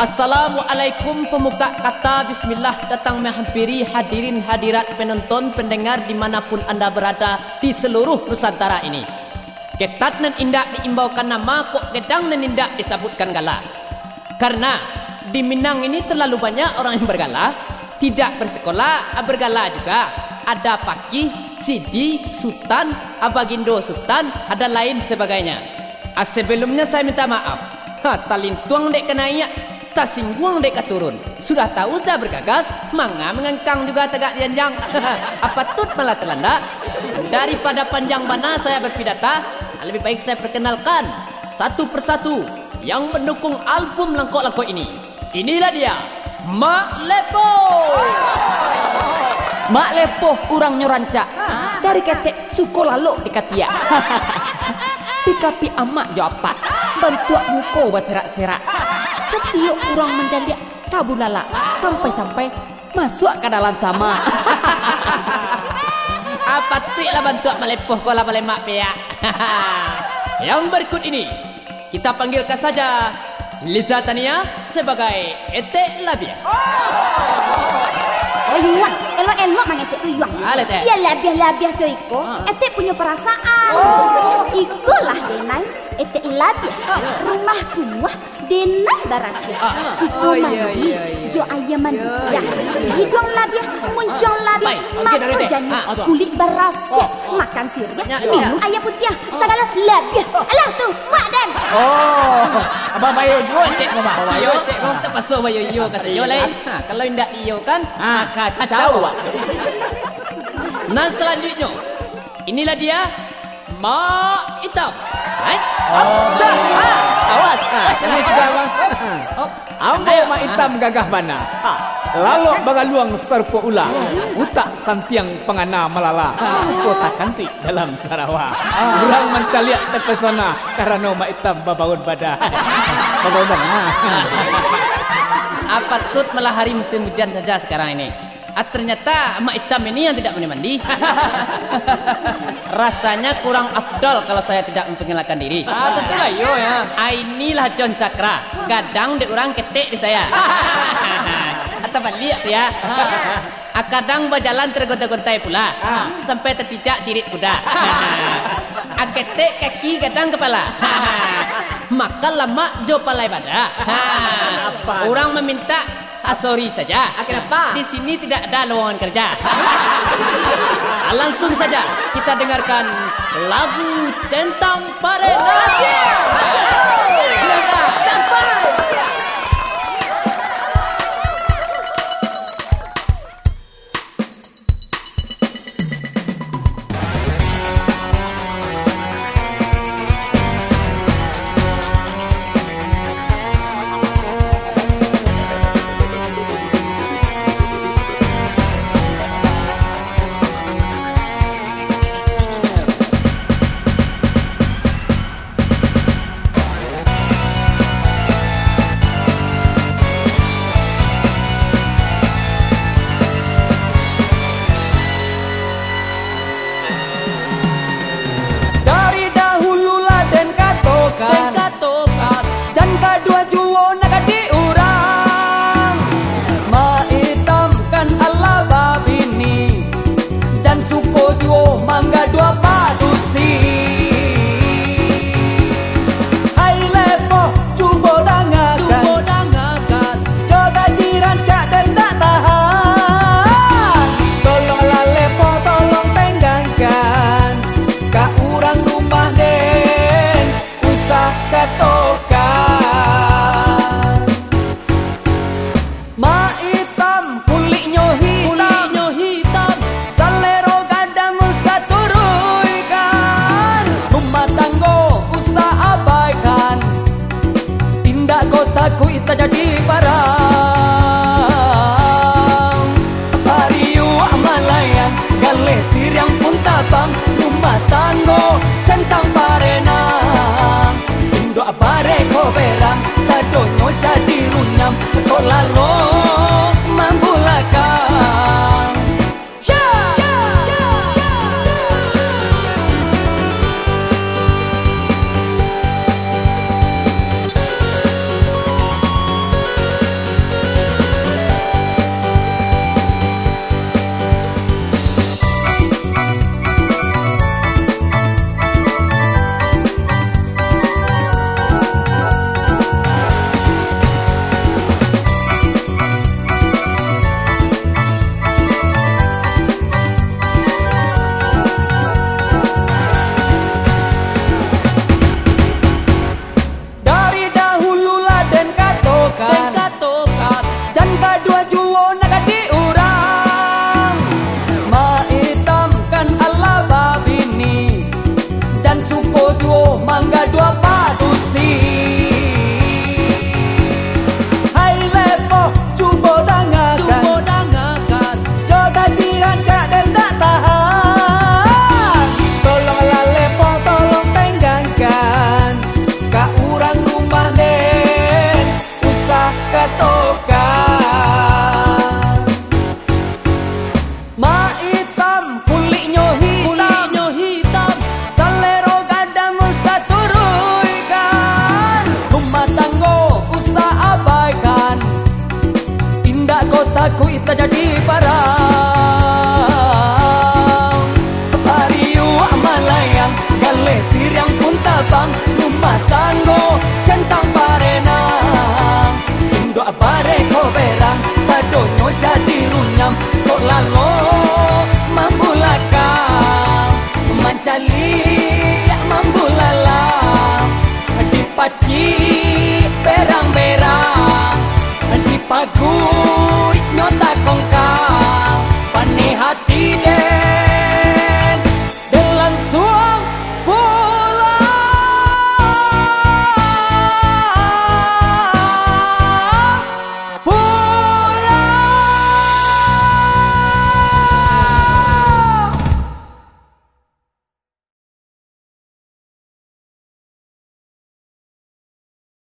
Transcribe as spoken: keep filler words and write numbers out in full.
Assalamualaikum, pembuka kata bismillah datang menghampiri hadirin hadirat penonton pendengar di mana pun anda berada di seluruh Nusantara ini. Ketat nan indak diimbaukan nama, kok gedang nan indak disabutkan gala. Karena di Minang ini terlalu banyak orang yang bergala, tidak bersekolah, bergala juga. Ada pakih, sidi, sutan, bagindo sutan, ada lain sebagainya. Ah, sebelumnya saya minta maaf. Ha, talintuang dek ka naiak, tasingguang dek ka turun. Sudah tahu saya bergagas, manga mangangkang juga tagak dianjang. Ah, patut malah talandak. Daripada panjang bana saya berpidata, lebih baik saya perkenalkan satu persatu yang mendukung album Langkok-Langkok ini. Inilah dia, Mak Lepoh. Mak Lepoh urangnyo rancak, dari ketek suko lalok di katiak. Dikapi amak jo apak, bantuak muko baserak-serak. Satiok urang manjaliak tabulalak, sampai-sampai masuak ka dalam samak. Ah, patuiklah bantuak Mak Lepoh ko lah balemak piak. Yang berikut ini, kita panggilkan saja Liza Tania sebagai Etek Labiah. Oyuang, elok-elok mangecek tu, Yuang. Alah, Tek. Iyo labiah-labiah co iko, Ah. Etek punyo parasaan. Ikolah denai, Etek Labiah. Rumah kumuah, denai barasiah. Ah. Suko Oh, iyo, mandi iyo, iyo. jo aia mandi. Iyo, Yah, iyo, iyo. hiduang labiah, muncuang labiah, Baik, okey, mato dari Tek. janiah, Ah, tu. kulik barasiah, Oh, oh. makan siriah, Banyak, minum banyak. aia putiah, sagalo labiah. Alah tu, mak den. Oh, abang bayo juo etek ko, Bang. Iyo, etek ko tapaso bayo iyo ka sajo, Lai. Ha, kalau indak iyo kan, Ha, ha, ka-, kacau, kacau. Wak. Nan selanjutnyo, inilah dia, Mak Itam. Ais. Oh. Ha, awas. Ha, ini tiga, Bang. Ha. Oh. Ambo Mak Itam gagah bana. Ha. Lalok bagaluang sarupo ula. Utak santiang pangana malala. Suko takantuik dalam sarawa. Urang mancaliak tapesona karano Mak Itam babaun badan. Babaun badan. Ah, patut malah hari musim hujan saja sekarang ini. Ah, ternyata Mak Itam ini yang tidak mandi-mandi. Rasanya kurang afdol kalau saya tidak memperkenalkan diri. Ah, tentulah iyo, ya. Ah, inilah John Cakra, gadang dek urang, ketek dek saya. Atau baliak tu, ya. Ah, kadang bajalan tergontai-gontai pula, Ah. sampai tacicak cirit kuda. Ah, ketek kaki gadang kapala. Makan lamak jo palai bada. Ah, Apa? urang maminta, ah, sorry saja. Ah, kenapa? Di sini tidak ada lowongan kerja. Ah, langsung saja kita dengarkan lagu Centang Parena. Silakan. layang, galeh piriang pun tabang, rumah tanggo centang barenang. Induak bareh ko berang, sadonyo jadi runyam, kok lalo mambulakang. Mancali